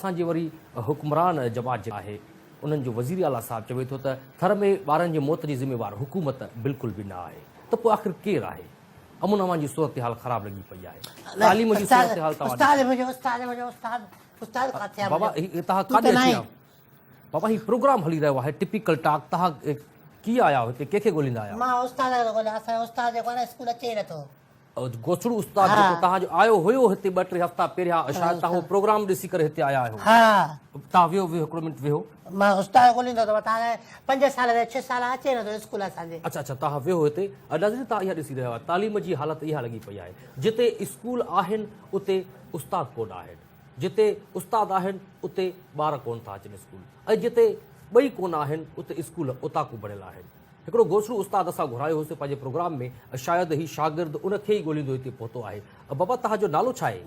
اسان جي وري حڪمران جماعت جيڪا آهي انهن جو وزير اعليٰ صاحب چوي ٿو ته ٿر ۾ ٻارن جي موت جي ذميوار حڪومت بلڪل به نه آهي ته پوء آخر ڪير آهي؟ امن امان جي صورتحال خراب لڳي پئي آهي تعليم جي صورتحال توهان ڏسو. بابا هي توهان ڪاڏي اچي ويا بابا هي پروگرام هلي رهيو آهي ٽپيڪل ٽاڪ توهان ڪيئن آيا آهيو هتي ڪنهن کي ڳوليندا آيا آهيو؟ مان استاد کي ٿو ڳوليان اسان جو استاد جيڪو آهي نه اسڪول اچي ئي نٿو. گوسڙو استاد جيڪو توهان جو آيو هيو هتي ٻه ٽي هفتا پهريان شايد توهان اهو پروگرام ڏسي ڪري هتي آيا آهيو. ها. توهان ويهو ويهو هڪڙو منٽ ويهو. مان استاد ڳوليندو ته توهان کي پنج سال ٿيا ڇهه سال اچي نٿو اسڪول اسان جي. اڇا اڇا توهان ويهو هتي. ناظرين توهان اها ڏسي رهيا آهيو تعليم جي حالت اها لڳي پئي آهي جتي اسڪول آهن اتي استاد ڪونه آهن جتي استاد آهن اتي ٻار ڪونه ٿا اچن اسڪول ۽ جتي ٻئي ڪونه آهن اتي اسڪول اوطاقون بڻيل آهن. هڪڙو گوسڙو استاد اسان گهرايو هوسين پنهنجي پروگرام ۾ شايد هي شاگرد ان کي ئي ڳوليندو هتي پهتو آهي. بابا توهان جو نالو ڇا آهي؟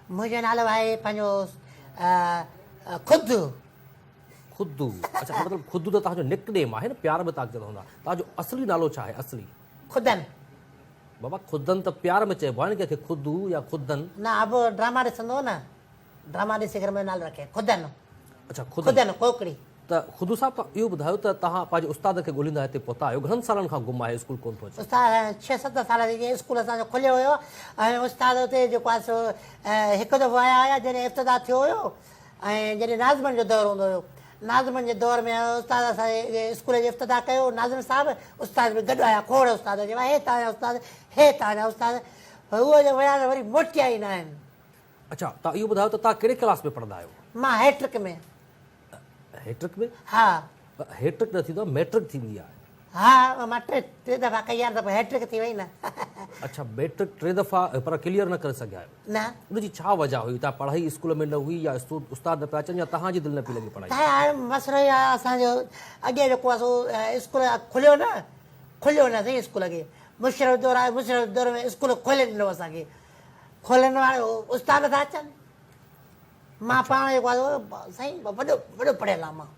منهنجو نالو آهي پنهنجو خدو. خدو اڇا مطلب خدو ته توهان جو نڪ نيم آهي نه پيار ۾ توهان کي چوندا هوندا. توهان جو اصلي نالو ڇا آهي اصلي؟ خدن. بابا خدن ته پيار ۾ چئبو آهي نه ڪنهن کي خدو يا خدن. نه ابو ڊراما ڏسندو هو نه ڊراما ڏسي ڪري منهنجو نالو رکيائين خدن. اڇا خدن. خدن ڪوڪڙي. ته خدو صاحب توهان اهو ٻڌايو ته توهان پنهنجي استاد کي ڳوليندا هتي پهتا آهيو گهڻن سالن کان گم آهي اسڪول ڪونه ٿو اچي. استاد ڇهه ست سال ٿي ويا اسڪول اسان جو کليو هيو ۽ استاد اتي جيڪو آهي سو هڪ دفعو آيا هيا جڏهن افتتاح ٿيو هيو ۽ جڏهن ناظمن جو دور هوندو هيو ناظمن جي دور ۾ استاد اسان جي اسڪول جو افتتاح ڪيو ناظم صاحب استاد به گڏ آيا کوڙ استاد چيو هي توهان جا استاد هي توهان جا استاد هو جو ويا ته وري موٽيا ئي نه آهن. اڇا توهان اهو ٻڌايو ته توهان ڪهڙي ڪلاس ۾ پڙهندا آهيو؟ مان هيٽرڪ ۾. هيٽرڪ ۾؟ ها. هيٽرڪ نه ٿيندو آهي ميٽرڪ ٿيندي آهي. ها مان ٽي ٽي دفعا ڪئي آهي ته پوء هيٽرڪ ٿي وئي نه. اڇا ميٽرڪ ٽي دفعا پر ڪليئر نه ڪري سگهيا آهيو. نه. ان جي ڇا وجه هئي تان پڙهائي اسڪول ۾ نه هئي يا استاد نه پيا اچن يا تهان جي دل نه پئي لڳي پڙهائي ۾؟ تهان هاڻي مسئلو اهو آهي اسان جو اڳي جيڪو آهي سو اسڪول کليو نه کليو نه سائين اسڪول اڳي مشرف دور آيو مشرف دور ۾ اسڪول کولي ڏنو اسان کي کولڻ وارو استاد نٿا اچن مان پاڻ جيڪو آهي سائين وڏو وڏو پڙهيل آهيان مان.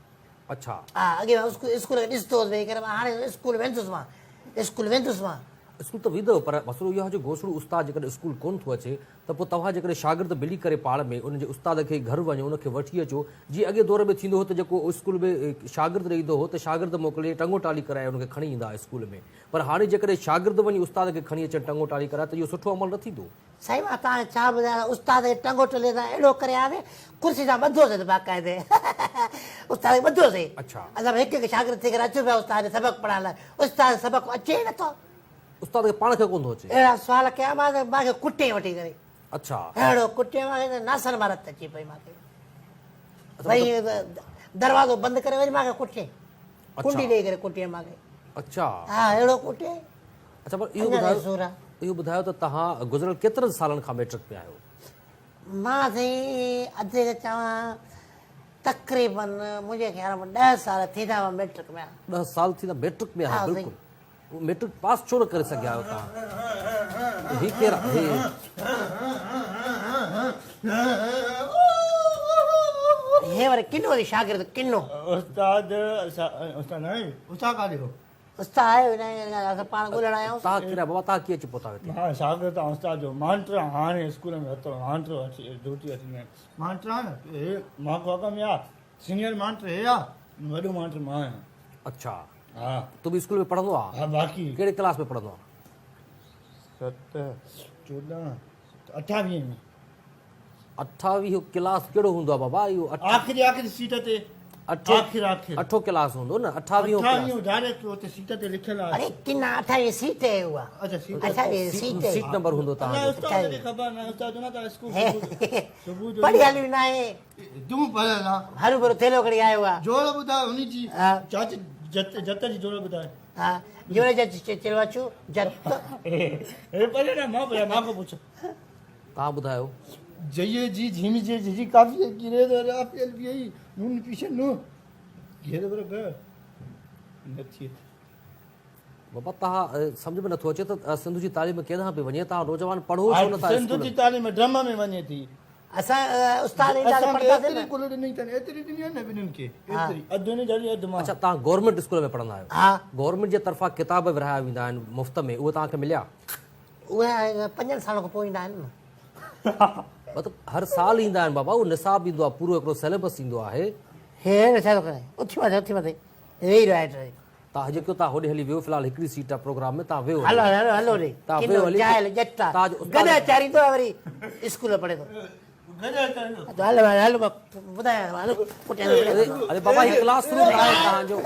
اڇا. ها اڳي مان اسڪول کي ڏسندو هوس ويهي ڪري مان هاڻي اسڪول ويندس مان اسڪول ويندس مان. اسڪول ته ويندؤ پر مسئلو اهو آهي جو گوسڙو استاد جيڪڏهن اسڪول ڪونه ٿو اچي ته پوء توهان جيڪڏهن شاگرد ملي ڪري پاڻ ۾ ان جي استاد کي گهر وڃو ان کي وٺي اچو جيئن اڳي دور ۾ ٿيندو هو ته جيڪو اسڪول ۾ شاگرد نه ايندو هو ته شاگرد موڪلي ٽنگو ٽالي ڪرائي ان کي کڻي ايندا هئا اسڪول ۾ پر هاڻي جيڪڏهن شاگرد وڃي استاد کي کڻي اچن ٽنگو ٽالي ڪرائي ته اهو سٺو عمل نه ٿيندو. سائين مان توهان کي ڇا ٻڌايان استاد کي ٽنگو ٽلي سان اهڙو ڪري آياسين ڪرسي سان ٻڌوسين باقاعدي استاد کي ٻڌوسين اسان به هڪ هڪ شاگرد ٿي ڪري اچون پيا استاد کي سبق پڙهائڻ لاء استاد سبق اچي ئي نٿو. استاد کي پاڻ کي ڪونه ٿو اچي. اهڙا سوال ڪيا مان ته مان کي ڪٽيائين وٺي ڪري. اڇا. اهڙو ڪٽيائين مان کي ته ناسن مان رت اچي پئي مان کي. وري دروازو بند ڪري وري مان کي ڪٽيائين. ڪنڊي ڏيئي ڪري ڪٽيائين مان کي. اڇا. ها اهڙو ڪٽيائين. اڇا پر اهو ٻڌايو اهو ٻڌايو ته توهان گذريل ڪيترن سالن کان ميٽرڪ ۾ آهيو؟ مان سائين ادي کي چوان تقريبن منهنجي خيال ۾ ڏهه سال ٿيندا مان ميٽرڪ ۾ آهيان. ڏهه سال ٿيندا ميٽرڪ ۾ آهيو بلڪل ميٽرڪ پاس ڇو نه ڪري سگهيا آهيو توهان؟ هي ڪير آهي؟ هي وري ڪنو وري شاگرد ڪنو. استاد استاد نه آهي استاد ڪاڏي هو؟ استاد آيو نه اسان پاڻ ڳولڻ آيا آهيون. توهان ڪير آهيو بابا توهان ڪيئن اچي پهتا آهيو هتي؟ مان شاگرد آهيان استاد جو مانٽر آهيان هاڻي اسڪول ۾ ورتو مانٽر وٺي ڊيوٽي وٺي آيو مانٽر آهيان نه هي مان کان اڳ ۾ آ سينيئر مانٽر هي آ وڏو مانٽر مان آهيان. اڇا ها تون به اسڪول ۾ پڙهندو آهين؟ ها باقي. ڪهڙي ڪلاس ۾ پڙهندو آهين؟ ست 14 28 ۾. 28 ڪلاس ڪهڙو هوندو آهي بابا اهو آخري آخري سيٽ تي اٺو آخر آخر اٺو ڪلاس هوندو نه 28 ڪلاس 28 ڊائريڪٽ اتي سيٽ تي لکيل آهي. اڙي ڪنا 28 سيٽ هي اها اڇا سيٽ 28 سيٽ سيٽ نمبر هوندو تهان جو استاد کي خبر نه استاد نه ته اسڪول صبح جو پڙهيل به ناهي تون پڙهيل آ هرو ڀرو ٿيلهو کڻي آيو آ جوڙ ٻڌاء هن جي چاچي جت جت جي جوڙ ٻڌاء ها جوڙ جت چلو اچو جت هي پڙهيل آ مان پڙهيل مان کان پڇ توهان ٻڌايو. جئي جي جھيم جي جھجھي ڪافي ڪي ري ر را في ال بي اي نون پيش نو گھير ور گ نه ٿئي. بابا توهان سمجھ ۾ نٿو اچي ته سنڌ جي تعليم ڪيڏانهن پئي وڃي توهان نوجوان پڙهو ڇو نٿا سنڌ جي تعليم ڊرم ۾ وڃي ٿي. اسان استاد ايندا ته پڙهنداسين نه. ايتري ڪل ڏني اٿن ايتري ڏني آهي نه ٻنهين کي ايتري اڌ هن جهڙي اڌ مان. اڇا توهان گورنمينٽ اسڪول ۾ پڙهندا آهيو. ها. گورنمينٽ جي طرفان ڪتاب ورهايا ويندا آهن مفت ۾ اهي توهان کي مليا؟ اهي پنجن سالن کان پوء ايندا آهن نه. مطلب هر سال ايندا آهن بابا اهو نصاب ايندو آهي پورو هڪڙو سليبس ايندو آهي. هي هي ڇا ٿو ڪري اٿي مٿي اٿي مٿي ويهي رهيو آهي. تان جيڪو تان هوڏي هلي ويو في الحال هڪڙي سيٽ آ پروگرام ۾ تان ويو هلو هلو هلو ري تان ويو هلي جاهل ڄٽ آ تان جو استاد گڏهه چاريندو آ وري اسڪول پڙهي ٿو. گڏهه چاريندو هلو هلو ٻڌايان هلو پٽ اري اري بابا هي ڪلاس روم ناهي تان جو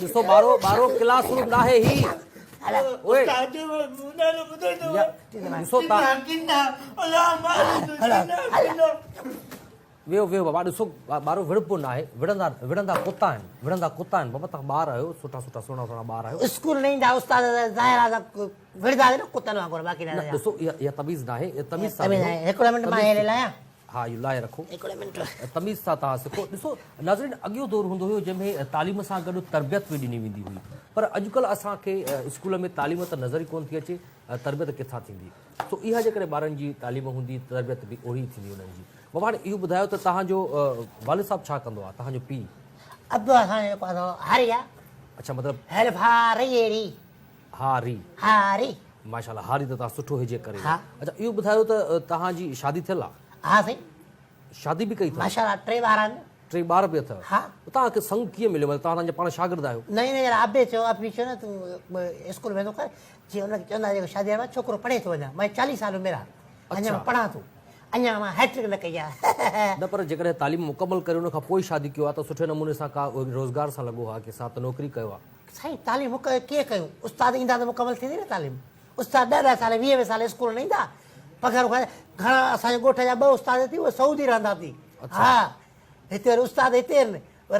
ڏسو ٻارو ٻارو ڪلاس روم ناهي هي اوئي ڏسو تان ويهو ويهو بابا ڏسو ٻارو وڙهبو ناهي وڙهندا وڙهندا ڪتا آهن وڙهندا ڪتا آهن بابا توهان ٻار آهيو سٺا سٺا سهڻا سهڻا ٻار آهيو. اسڪول نه ايندا استاد ظاهر آ ته وڙهندا نه ڪتن وانگر باقي نه ڏسو اها اها تميز ناهي اها تميز سان ويهو هڪڙو منٽ مان هيلي لايان ها اهو لاهي رکو هڪڙو منٽ تميز سان توهان سکو ڏسو ناظرين اڳيون دور هوندو هيو جنهن ۾ تعليم سان گڏ تربيت به ڏني ويندي هئي پر اڄڪلهه اسان کي اسڪول ۾ تعليم ته نظر ئي ڪونه ٿي اچي تربيت ڪٿان ٿيندي سو اها جيڪڏهن ٻارن جي تعليم هوندي تربيت به اهڙي ئي ٿيندي انهن جي. بابا هاڻي اهو ٻڌايو ته توهان جو والد صاحب ڇا ڪندو آهي توهان جو پيء؟ ابو اسان جو جيڪو آهي سو هاري آهي. اڇا مطلب. هيلف هاري اهڙي. هاري. هاري. ماشاء الله هاري ته توهان سٺو هجي ڪري. ها. اڇا اهو ٻڌايو ته توهان جي شادي ٿيل آهي؟ ها سائين. شادي به ڪئي اٿو؟ ماشاء الله ٽي ٻار آهن. ٽي ٻار به اٿو؟ ها. توهان کي سنگ ڪيئن مليو مطلب توهان پاڻ شاگرد آهيو؟ نه نه يار ابي چيو ابي چيو نه تون اسڪول ويندو ڪر جي ان کي چوندا جيڪو شادي وارو ڇوڪرو پڙهي ٿو اڃا مان 40 سال عمر آ اڃا مان پڙهان ٿو اڃا مان هيٽرڪ نه ڪئي آ. نه پر جيڪڏهن تعليم مڪمل ڪري ان کان پوء شادي ڪيو آ ته سٺي نموني سان ڪا روزگار سان لڳو ها ڪي سان ته نوڪري ڪيو ها. سائين تعليم مڪ ڪيئن ڪيون استاد ايندا ته مڪمل ٿيندي نه تعليم استاد ڏهه ڏهه سال 20 20 سال اسڪول نه ايندا پگهار کائيندا گهڻا اسان جي ڳوٺ جا ٻه استاد ٿي اهي سعودي رهندا ٿي ها هتي وري استاد هتي آهن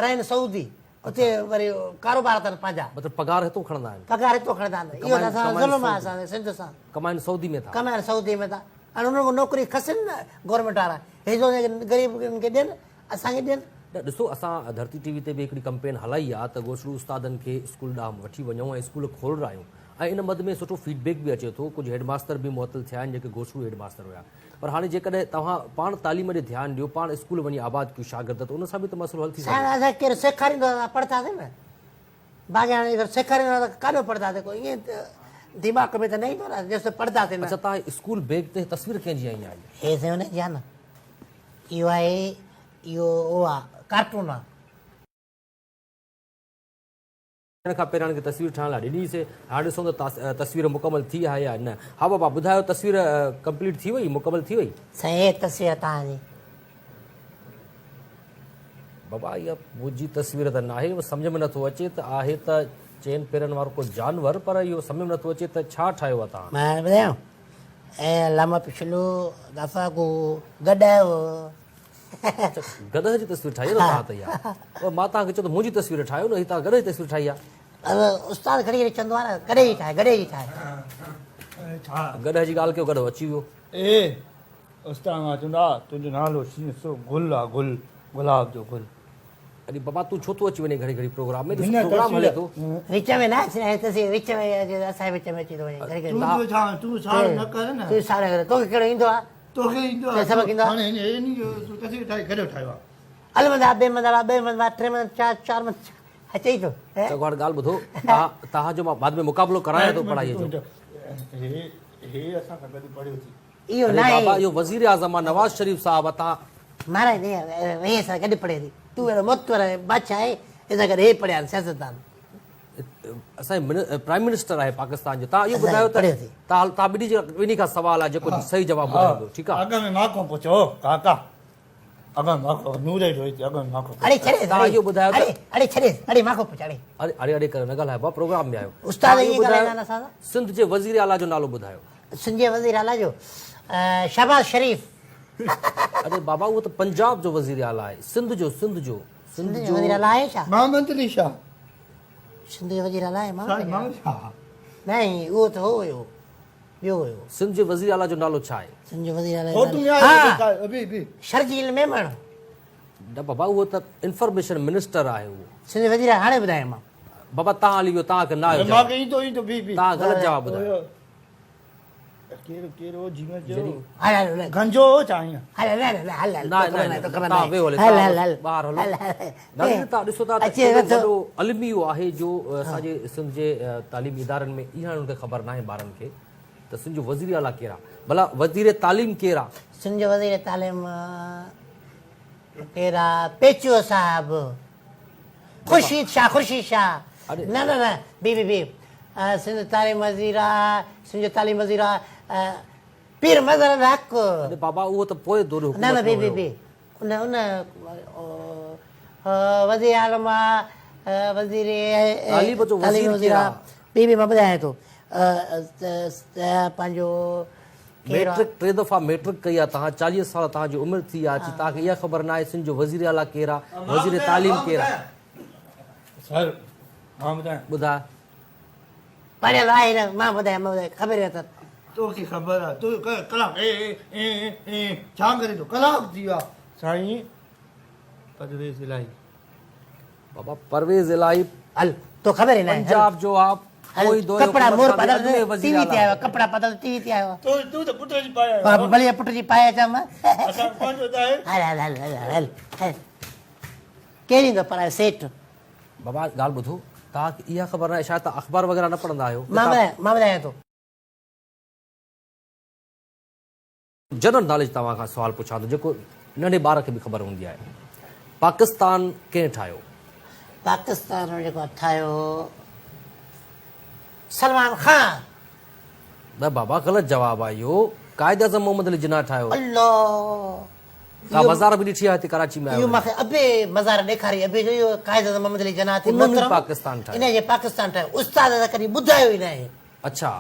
رهن سعودي اتي وري ڪاروبار اٿن پنهنجا. مطلب پگهار هتون کڻندا آهن. پگهار هتون کڻندا آهن. اهو ته اسان سان ظلم آهي اسان جي سنڌ سان. ڪمائن سعودي ۾ ٿا. ڪمائن سعودي ۾ ٿا. هاڻي انهن کان نوڪري کسن نه گورنمينٽ وارا. هي جو غريبن کي ڏين اسان کي ڏين. نه ڏسو اسان ڌرتي ٽي وي تي به هڪڙي ڪمپين هلائي آ ته گوسڙو استادن کي اسڪول ڏانهن وٺي وڃون ۽ اسڪول کولرايون ۽ ان مد ۾ سٺو فيڊ بيڪ به اچي ٿو ڪجهه هيڊ ماستر به معطل ٿيا آهن جيڪي گوسڙو هيڊ ماستر هيا. پر هاڻي جيڪڏهن توهان پاڻ تعليم ڏي ڌيان ڏيو، پاڻ اسڪول وڃي آباد ڪيو شاگرد ته ان سان به ته مسئلو حل ٿي سگهي سائين ٿو. اسان کي ڪير سيکاريندو ته اسان پڙهنداسين نه باقي هاڻي جيڪر سيکاريندو نه ته ڪاڏو پڙهنداسين ڪو ائين دماغ ۾ ته نه ايندو نه جيستائين پڙهنداسين نه. اڇا توهان اسڪول بيگ تي تصوير ڪنهن جي آئي آهي؟ هي سائين ان جي آهي نه اهو آهي اهو اهو آهي ڪارٽون آهي. ان کان پهريان هن کي تصوير ٺاهڻ لاء ڏني سي هاڻ ڏسون ته تصوير مڪمل ٿي آهي يا نه. ها بابا ٻڌايو تصوير ڪمپليٽ ٿي وئي مڪمل ٿي وئي. سائين هي تصوير توهان جي. بابا اها منهنجي تصوير ته ناهي سمجهه ۾ نٿو اچي ته آهي ته چئن پيرن وارو ڪو جانور پر اهو سمجهه ۾ نٿو اچي ته ڇا ٺاهيو آهي توهان. مان ٻڌايان اي علامه پڇلو دفعا ڪو گڏهه هو. اڇا گڏهه جي تصوير ٺاهي نه توهان ته اها مان توهان کي چيو ته منهنجي تصوير ٺاهيو نه هي توهان گڏهه جي تصوير ٺاهي آهي. استاد گهڙي گهڙي چوندو آهي نه گڏهه جي ٺاهي گڏهه جي ٺاهي. گڏهه جي ڳالهه ڪيو گڏهه اچي ويو. اي استاد مان چوندا تنهنجو نالو شينهن سو گل آ گل گلاب جو گل. اڙي بابا تون ڇو ٿو اچي وڃين گهڙي گهڙي پروگرام ۾ ڏس پروگرام هلي ٿو. وچ ۾ نه اچ نه تصوير وچ ۾ اسان جي وچ ۾ اچي ٿو وڃي گهڙي گهڙي. تون ڇو ڇا تون ساڙ نه ڪر نه. تون ساڙ نه ڪر توکي ڪهڙو ايندو آ. توکي ايندو آ سبق ايندو آ. هاڻي هن هن جو تون تصوير ٺاهي گڏهه ٺاهيو آ. المندا بي مندا با بي مندا ٽي مندا چار چار مندا اچي ئي ٿو. چڱو هاڻي ڳالهه ٻڌو توهان جو مان بعد ۾ مقابلو ڪرايان ٿو پڙهائيء جو. هي هي اسان سان گڏ پڙهيو ٿي. اهو اري ناهي. بابا اهو وزير اعظم آ نواز شريف صاحب آ توهان. مهاراج نه هي اسان گڏ پڙهيو ٿي. تون اهڙو معتبر بادشاهه آهين هن سان گڏ هي پڙهيا آهن سياستدان. اسان جي پرائيم منسٽر آهي پاڪستان جو توهان اهو ٻڌايو ته توهان توهان ٻنهي جي ٻنهي کان سوال آهي جيڪو صحيح جواب ٻڌائيندو ٺيڪ آهي. اڳ ۾ مان کان پڇو ڪاڪا اڳ ۾ مان کان نور جو هتي اڳ ۾ مان کان اڙي ڇڏيس توهان اهو ٻڌايو ته اڙي ڇڏيس اڙي مان کان پڇ اڙي اڙي اڙي اڙي ڪري نه ڳالهايو ڀاء پروگرام ۾ آهيو استاد ائين ڳالهائيندا آهن اسان سان. سنڌ جي وزير اعليٰ جو نالو ٻڌايو. سنڌ جي وزير اعليٰ جو شهباز شريف. اڙي بابا اهو ته پنجاب جو وزير اعليٰ آهي سنڌ جو سنڌ جو سنڌ جو وزير اعليٰ آهي ڇا؟ محمد علي شاهه. سنڌ جو وزير اعليٰ آهي محمد علي شاهه؟ نه اهو ته هو هيو ٻيو هيو. سنڌ جي وزير اعليٰ جو نالو ڇا آهي؟ سنڌ جو وزير اعليٰ ها شرجيل ميمڻ. نه بابا اهو ته انفارميشن منسٽر آهي اهو. سنڌ جو وزير هاڻي ٻڌايو مان. بابا تان هلي ويو تان کي نه آيو جواب. تان غلط جواب ٻڌايو. ڪير ڪير هو جيون جو گنجو هو ڇا ائين هل هل هل هل هل نه نه نه تان ويو هلي تان ٻاهر هلو ناظرين تان ڏسو ٿا ته ايڏو وڏو الميو آهي جو اسان جي سنڌ جي تعليمي ادارن ۾ اها انهن کي خبر ناهي ٻارن کي ته سنڌ جو وزير اعليٰ ڪير آ؟ ڀلا وزير تعليم ڪير آ؟ سنڌ جو وزير تعليم ڪير آ؟ پيچوهو صاحب، خورشيد شاهه، خورشيد شاهه، نه نه نه بي بي بي سنڌ تعليم وزير آ، سنڌ جو تعليم وزير آ پير مظهر الحق. اڙي بابا اهو ته پوء دور حڪومت نه نه ۾ بي بي هيو. بي ان ان وزير اعظم آ وزير تعليم جو وزير ڪير آ؟ بي بي مان ٻڌايان ٿو پنهنجو ميٽرڪ ٽي دفعا ميٽرڪ ڪئي آ توهان 40 سال توهان جي عمر ٿي آ اچي توهان کي اها خبر ناهي سنڌ جو وزير اعليٰ ڪير آ وزير تعليم ڪير آ. سر مان ٻڌايان. ٻڌاء. پڙهيل آهي نه مان ٻڌايان مان ٻڌايان خبر ئي اٿس. توکي خبر آ تو ڪلاڪ اي اي اي ڇا ڪرين ٿو ڪلاڪ ٿي ويو آ سائين پرويز الاهي. بابا پرويز الاهي هل تو خبر ئي ناهي پنجاب جو آ پوئين دور ڪپڙا حڪومت مور کان به پاتل اڳ ۾ ٽي وزير وي تي اعليٰ آيو هو. ڪپڙا پاتل ٽي وي تي آيو تو تون ته پٽ جي پائي آيو آ. ڀلي پٽ جي پائي اچان مان. اسان کي پنهنجو ته آهي. هل هل هل هل هل هل ڪير ايندو پرائي سيٺ. بابا ڳالهه ٻڌو توهان کي اها خبر ناهي شايد توهان اخبار وغيره نه پڙهندا آهيو مان ٻڌايان مان ٻڌايان ٿو. جنرل ناليج توهان کان سوال پڇان ٿو جيڪو ننڍي ٻار کي به خبر هوندي آهي پاڪستان ڪنهن ٺاهيو؟ پاڪستان جيڪو ٺاهيو سلمان خان. نه بابا غلط جواب آهي اهو قائد اعظم محمد علي جناح ٺاهيو. الله ڪا مزار به ڏٺي آهي هتي ڪراچي ۾ آيو اهو مونکي ابي مزار ڏيکاري ابي جو اهو قائد اعظم محمد علي جناح تي محترم پاڪستان ٺاهيو انهي جي پاڪستان ٺاهيو استاد ته ڪڏهن ٻڌايو ئي ناهي. اڇا.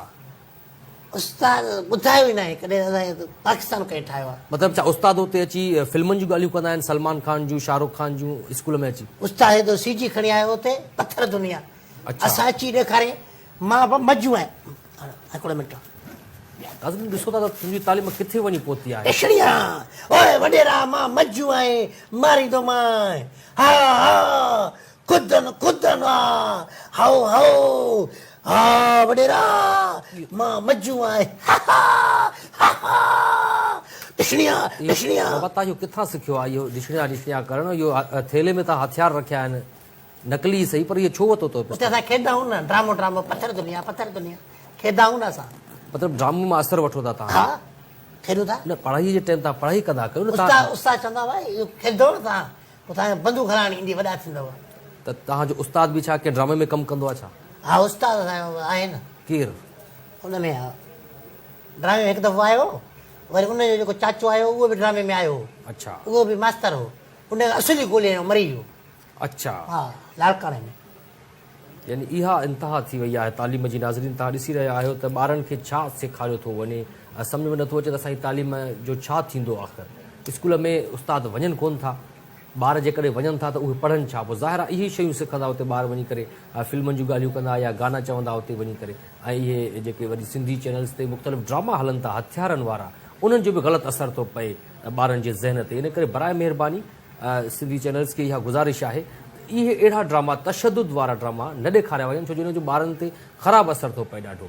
استاد ٻڌايو ئي ناهي ڪڏهن اسان کي پاڪستان ڪنهن ٺاهيو آهي. مطلب ڇا استاد اتي اچي فلمن جون ڳالهيون ڪندا آهن سلمان خان جون شاهه رخ خان جون اسڪول ۾ اچي. استاد هيڏو سي جي کڻي آيو اتي پٿر دنيا اسان اچي ڏيکاري مان به مجو آهيان هڪڙو منٽ. ناظرين ڏسو ٿا ته تنهنجي تعليم ڪٿي وڃي پهتي آهي. ڏسڻيا اوء وڏيرا مان مجو آهين ماريندومانء ها ها خودن خودن ها هائو هائو ها وڏيرا مان مجو آهين ها ها ها ها ڏسڻيا ڏسڻيا. بابا تان اهو ڪٿان سکيو آهي اهو ڏسڻيا ڏسڻيا ڪرڻ اهو ٿيلهي ۾ تان هٿيار رکيا آهن. نقلي ئي سهي پر اهو ڇو ورتو اٿو اتي اسان کيڏندا آهيون نه ڊرامو ڊرامو پٿر دنيا پٿر دنيا کيڏندا آهيون نه اسان. مطلب ڊرامي مان اثر وٺو ٿا توهان. ها کيڏون ٿا. نه پڙهائي جي ٽائيم توهان پڙهائي ڪندا ڪيو نه توهان. استاد استاد چوندا هئا اهو کيڏندو نه توهان پوء توهان کي بندوق هلائڻ ايندي وڏا ٿيندؤ. ته توهان جو استاد به ڇا ڪنهن ڊرامي ۾ ڪم ڪندو آهي ڇا؟ ها استاد اسان جو آهي نه. ڪير؟ ان ۾ ها ڊرامي ۾ هڪ دفعو آيو هو وري ان جو جيڪو چاچو آيو اهو به ڊرامي ۾ آيو هو. اڇا. اهو به ماستر هو ان کي اصلي گولي هنيو مري ويو. اڇا. ها لاڙڪاڻي ۾. يعني اها انتها ٿي وئي آهي تعليم جي ناظرين توهان ڏسي رهيا آهيو ته ٻارن کي ڇا سيکاريو ٿو وڃي سمجهه ۾ نٿو اچي ته اسان جي تعليم جو ڇا ٿيندو آخر اسڪول ۾ استاد وڃن ڪون ٿا ٻار جيڪڏهن وڃن ٿا ته اهي پڙهن ڇا پوء ظاهر آهي اهي شيون سکندا اتي ٻار وڃي ڪري فلمن جون ڳالهيون ڪندا يا گانا چوندا اتي وڃي ڪري ۽ اهي جيڪي وري سنڌي چينلز تي مختلف ڊراما هلن ٿا هٿيارن وارا انهن جو به غلط اثر ٿو پئي ٻارن جي ذهن تي ان ڪري براء مهرباني سنڌي چينلز کي اها گذارش آهي ته اهي اهڙا ڊراما تشدد وارا ڊراما نه ڏيکاريا وڃن ڇو جو ان جو ٻارن تي خراب اثر ٿو پئي ڏاڍو.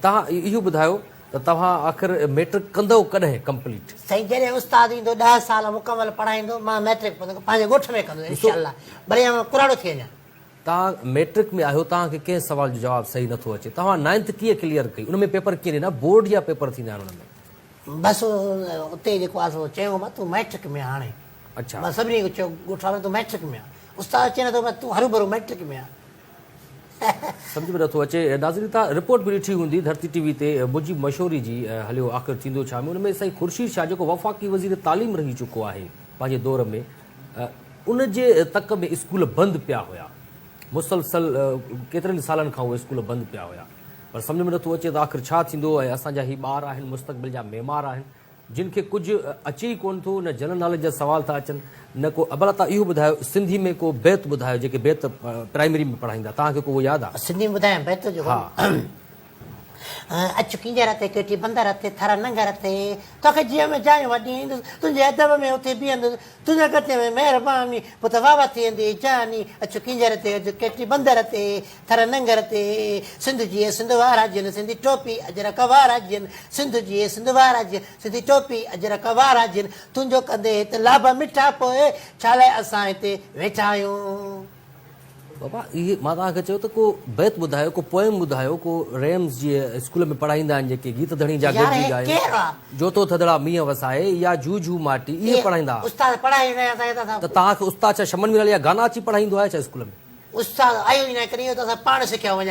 توهان اهو ٻڌايو ته توهان آخر ميٽرڪ ڪندؤ ڪڏهن ڪمپليٽ؟ سائين جڏهن استاد ايندو ڏهه سال مڪمل پڙهائيندو مان ميٽرڪ پنهنجي ڳوٺ ۾ ڪندس انشاء الله ڀلي آئون ڪراڙو ٿي وڃان. توهان ميٽرڪ ۾ آهيو توهان کي ڪنهن سوال جو جواب صحيح نٿو اچي توهان نائنٿ ڪيئن ڪليئر ڪئي ان ۾ پيپر ڪيئن ڏنا بورڊ جا پيپر ٿيندا آهن ان ۾. بس اتي جيڪو آهي سو چيو مان تون مئٽرڪ ۾ آهين هاڻي. اڇا. مان سڀني کي چيو ڳوٺ وارن تون مئٽرڪ ۾ آهين. استاد چئي نٿو پر تون هروڀرو مئٽرڪ ۾ آهين. سمجهه ۾ نٿو اچي. ناظرين توهان رپورٽ به ڏٺي هوندي ڌرتي ٽي وي تي مجيب مشوري جي هليو آخر ٿيندو ڇا ۾ ان ۾ سائين خورشيد شاهه جيڪو وفاقي وزير تعليم رهي چڪو آهي پنهنجي دور ۾ ان جي تڪ ۾ اسڪول بند پيا هيا مسلسل ڪيترن سالن کان اهي اسڪول بند پيا هيا. پر سمجهه ۾ نٿو اچي ته آخر ڇا ٿيندو ۽ اسان جا هي ٻار آهن مستقبل جا معمار آهن جن کي ڪجهه اچي ئي ڪونه ٿو نه جنرل ناليج جا سوال ٿا اچن نه ڪو ڀلا توهان اهو ٻڌايو سنڌي ۾ ڪو بيت ٻڌايو جيڪي بيت پرائمري ۾ پڙهائيندا توهان کي ڪو اهو ياد آهي؟ سنڌي ۾ ٻڌايان بيت جيڪو ها. اچ ڪينجهر تي ڪيٽي بندر تي ٿر ننگر تي توکي جيء ۾ جايون وڏي ايندس تنهنجي ادب ۾ اٿي بيهندس تنهنجي ڪچي ۾ مهرباني پوء ته واهه واهه ٿي ويندي جاني اچ ڪينجهر تي اچ ڪيٽي بندر تي ٿر ننگر تي سنڌ جيئي سنڌ وارا جن سنڌي ٽوپي اجرڪ وارا جن سنڌ جيئي سنڌ وارا جن سنڌي ٽوپي اجرڪ وارا جن تنهنجو ڪندي هت لاڀ مٺا پوء ڇا لاء اسان هتي ويٺا آهيون. بابا اهي مان توهان کي چيو ته ڪو بيت ٻڌايو ڪو پوئم ٻڌايو ڪو ريمز جي اسڪول ۾ پڙهائيندا آهن جيڪي گيت ڌڻي جا گڏجي ڳايو جوتو ٿڌڙا مينهن وسائي يا جھو جھو ماٽي اهي پڙهائيندا ها. استاد پڙهائي نه اسان کي ته اسان. ته توهان کي استاد ڇا شمن ميرالي جا گانا اچي پڙهائيندو آهي ڇا اسڪول ۾. استاد آيو ئي ناهي ڪڏهن اهو ته اسان پاڻ سکيا وڃان.